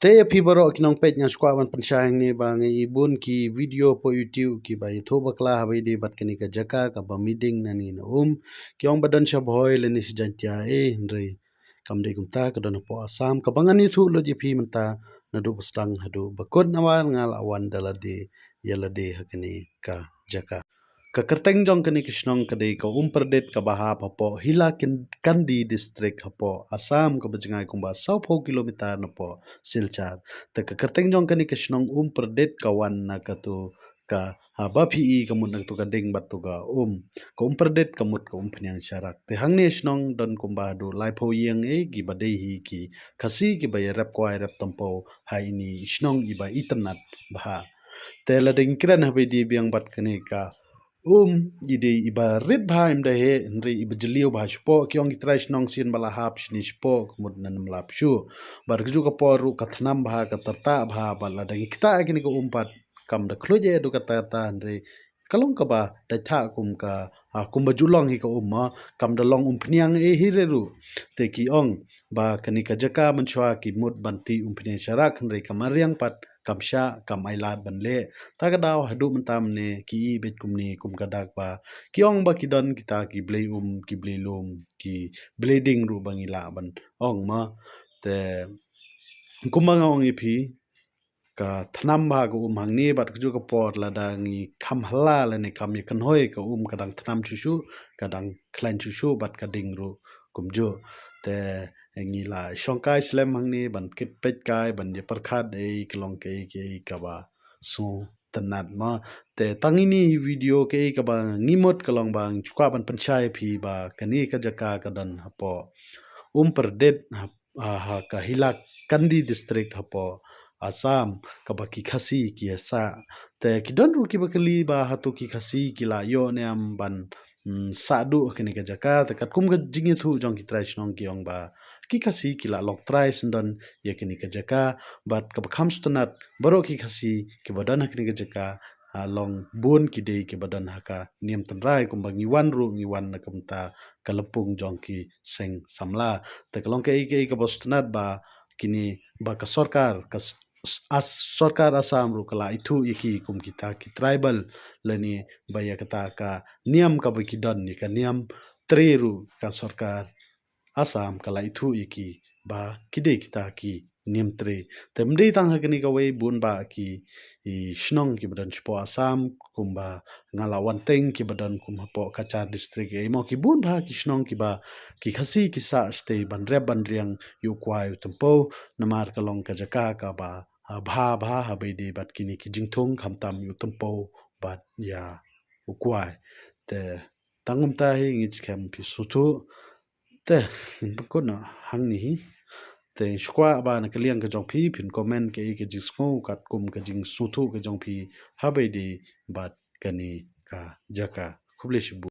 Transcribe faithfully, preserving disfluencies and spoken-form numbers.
Te ïa phi baroh ki nongpeit, nga sngewkwah ban pynshai hangne ba nga i bun ki video hapoh YouTube kiba ïathuh bakla haba ïadei bad kane ka jaka kaba Miding nangne na Um. Ki ong ba don sha Bhoi lane sha Jaintia, eh, hynrei kam dei kumta, ka don hapoh Assam, kaba ngan ïathuh lut ïa phi mynta naduh ba sdang haduh ba kut, namar nga la wan da lade ïa lade ha kane ka jaka. Ka kyrteng jong kane ka shnong ka dei ka Umperdet, kaba hap hapoh Hailakandi District hapoh Assam, kaba jngai kumba sawphew kilometer napoh Silchar. Te ka kyrteng jong kane ka shnong Umperdet ka wan na katu ka, ha, ba phi i ka mut na katu ka ding bad tu ka um. Ka Umperdet ka mut ka Umphniang Sharak. Te hangne shnong don kumba haduh laiphew ïing, eh, kiba dei hi ki Khasi kiba ïarep kwai rep tympew ha ine i shnong iba itynnad bha. Te lada ngi kren haba ïadei biang bad kane ka um, i dei iba rit bha, im dei hi, hynrei iba jylliew bha shapoh. Ki ong ki trai shnong sien ba la hap shane shapoh, ka mut na Namlap shuh. Bad kajuh ka por ruh ka thnam bha, ka tyrtah bha, bad lada ngi ktah ïa kane ka um pat kam da khluit ïa haduh katta katta, hynrei ka long kaba dei thah kum ka, ah, kumba ju long hi ka um, ah, kam da long umphniang ei hi re ruh. Te ki ong ba kane ka jaka mynshuwa ki mut ban tih Umphniang Sharak, hynrei ka mariang pat kam shah, kam ailad ban leh. Ta ka daw haduh mynta mynne ki i beit kumne kum ka dak ba ki ong ba ki don kita ki blei um, ki blei lum, ki blei ding ruh ba ngi lah ban ong, mo. Te kumba nga ong ïa phi, ka thnam bha ka um hangne, bad kajuh ka por lada ngi kham hla lane kham ïakynhoi, ka um ka dang thnam shuh shuh, ka dang khlaiñ shuh shuh, bad ka ding ruh kumjuh. Te ngi la shong kai slem hangne ban kit peit kai, ban ïa pyrkhat ei ka long kaei kaei kaba sngewtynnad, mo. Te tang ine i video kaei kaba ngi mut ka long ba ngi sngewkwah ban pynshai ïa phi ba kane ka jaka ka don hapoh Umperdet, hap-, ah, ha ka Hailakandi District hapoh Assam, kaba ki Khasi ki ïa sah. Te ki don ruh kiba kylli ba hato ki Khasi ki la ïoh niam ban, mm, sah duh ha kane ka jaka. Te katkum ka jingïathuh jong ki trai shnong ki ong ba ki Khasi ki la long trai syndon ïa kane ka jaka, bad kaba kham sngewtynnad, baroh ki Khasi kiba don ha kane ka jaka, ah, long bun ki dei kiba don ha ka niam tynrai, kumba ngi wan ruh ngi wan na ka bynta ka lympung jong ki seng samla. Te ka long kaei kaei kaba sngewtynnad ba kine, ba ka sorkar, ka s-, s-, as-, sorkar Assam ruh ka la ithuh ïa ki kum kita ki tribal, lane ba ïa kata ka niam kaba ki don, ïa ka niam tre ruh ka sorkar Assam ka la ithuh ïa ki ba ki dei kita ki niam tre. Te ym dei tang ha kane kawei, bun bah ki, i, shnong kiba don shapoh Assam, kumba Ngalawan Teng kiba don kum hapoh Cachar District, eh, mo, ki bun bah ki shnong kiba ki Khasi ki sah shatei ban rep ban riang ïa u kwai u tympew, namar ka long ka jaka kaba, ah, bha bha haba ïadei bad kine ki jingthung, khamtam ïa u tympew bad ïa u kwai. Te tang kumta hi, ngi skhem phi sngewthuh. Te ngin pynkut noh hangne hi. Te sngewkwah ba na ka liang ka jong phi phin comment kaei ka jingsngew katkum ka jingsngewthuh ka jong phi haba ïadei bad kane ka jaka. Khublei shibun.